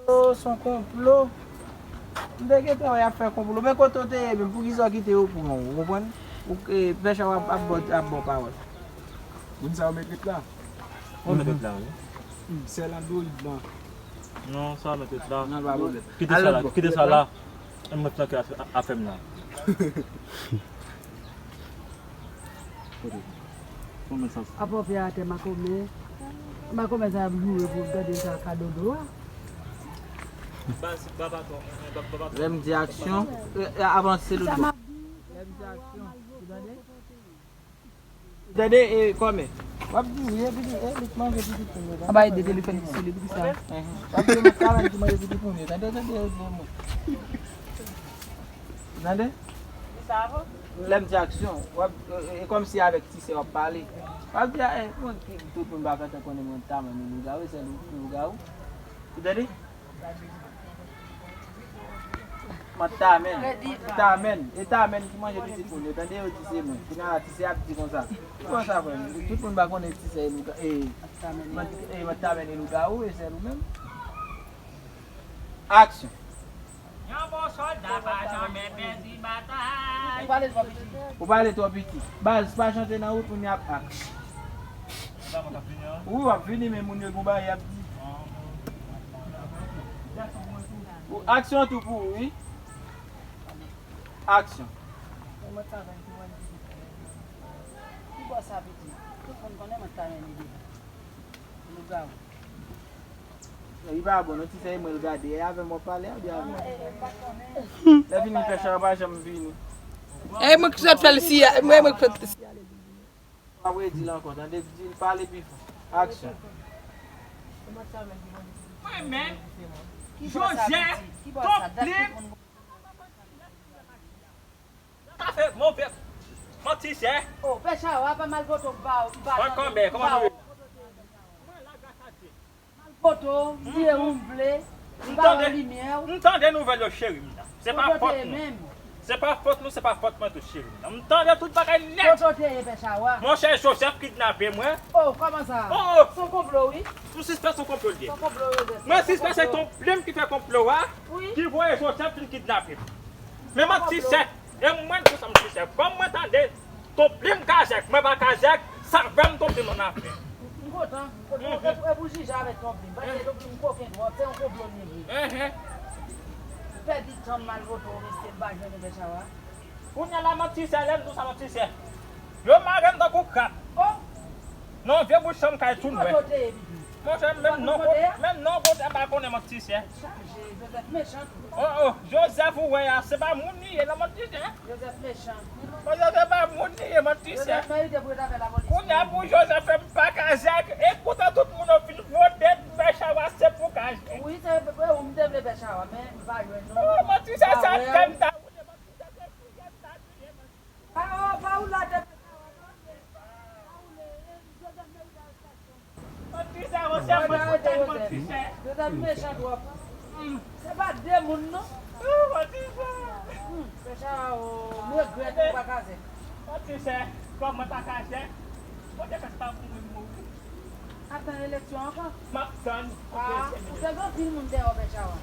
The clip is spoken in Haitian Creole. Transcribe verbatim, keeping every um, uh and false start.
Oh, se yon konplo. M te gentan wè y ap fè konplo. Men kote w te ye menm, poukisa w kite yo pran w, ou konprann? Ou, e, pèch ap, ap, ap bò, ap bò pawòl. Moun sa yo mèt ret la. Ou mèt ret la, wi. Sèl android lan. Non, sa mèt ret la. Non, pa pwoblèm. Kite sa la, kite sa la. E mwen flanke afè, afè m nan. Kote? Konbyen sa? Apa w fè atè makomè? Makomè sa ap joure pou w tande sa ka dodo a. Baz, baba twò, baba twò. Lè m di aksyon, e, e, avanse lòt bò. Lè m di aksyon, ou tande? Ou tande, e, kòmè? W ap di wi, epi li, e, li k manje pitit moun yo, tande? Aba, e de telefòn ki sou li, poukisa? Enhen. W ap di, e, mwen karan ki manje pitit moun yo, tande, tande, e, di mwen. Tande? Lè m di aksyon, w ap, e, e, e kòmsi avèk ti sè w ap pale. W ap di, e, mwen, ki, tout moun pa gentan konnen mwen ta menm lougawou, e sèl ou ki lougawou. Ou tande? Mwen ta menm. Ta menm. E ta menm ki manje pitit moun yo, tande yo di se mwen. Kounye a ti sè ap di konsa. Ki konsa, frè m? Tout moun pa konnen ti sè e louga-, e, mwen, e, mwen ta menm e lougawou, e sèl ou menm. Aksyon. Yon bon sòlda pa janmen pèdi batay. Ou pale twò piti. Ou pale twò piti. Baz, pa chante nan wout, moun y ap ak. Wi, w ap vini, men moun yo gon bagay y ap di. Ou, aksyon tou pou ou, wi. Aksyon. Ki bò sa piti? Tout moun konnen mwen ta renmen li. Lougawou. Li pa bon, non, ti sè e mwen l gade. E avè m w ap pale, a, oubyen avè m? Lè vini, pèch la pa janm vini. E mwen ki sot fè l si, e mwen, mwen ki sot fè l si. W ap redi l ankò, tande, di l pale pi fò. Aksyon. Mwen menm, Jozèf, Tonplim. Sa fè move manti sè. Oh, pè Chawa, pa mal poto m pa, m pa. Mwen kòmè, kòman nou ye? Mal poto, m vye ou m vle, m pa wè limyè w. M tande nouvèl yo, cheri m nan. Se pa fòt nou. Se pa fòt nou, se pa fòt mwen tou, cheri m nan. M tande tout bagay nèt. Kote w te ye, pè Chawa? Monchè, Jozèf kidnape mwen. Oh, kòman sa? Oh, oh. Se yon konplo, wi. M sispèk se yon konplo l ye. Se yon konplo, Jozèf. Mwen sispèk se Tonplim ki fè konplo a, wi, ki voye Jozèf vin kidnape m. Men manti sè. E mwen, pou sa manti sè. Kòm mwen tande Tonplim kajèk, mwen pa kajèk, sa fè m Tonplim nan afè. M kontan, m kontan. E pou, e pou jije avèk Tonplim, paske Tonplim koken twòp, se yon konplo li ye vre. Enhen. Pèdi tan m mal vote w, mesye, m pa jwenn ou, pè Chawa. Kounye a la, manti sè, lè m di w sa, manti sè. Yo mare m tankou krab. Oh! Nan vye bouch chanm kay tou nwè. Ki kote w te ye, pipi? Monchè, menm non kote, menm non kote m pa konnen, manti sè. Chaje, Jozèf mechan tou. Oh, oh, Jozèf ou wè a, se pa moun li ye, non, manti sè. Jozèf mechan. Monchè, se pa moun li ye, manti sè. Jozèf merite pou yo ta fè lapolis. Kounye a pou Jozèf fè m pa kajèk, e poutan tout moun yo fin vote, pè Chawa se pou kajèk. Wi, se, se ou m te vle, pè Chawa, men m pa jwenn non. Oh, manti sè, sa fè m ta woule, manti sè, se kriye m ta kriye, manti sè. Pa, oh, pa ou la de. Jozèf mechan twòp. Se pa de moun, non. Hmm, pè Chawa, oh, m regrèt ou pa kajèk. Ap tann eleksyon ankò? Ah, ou te gen anpil moun dèyè w, pè Chawa.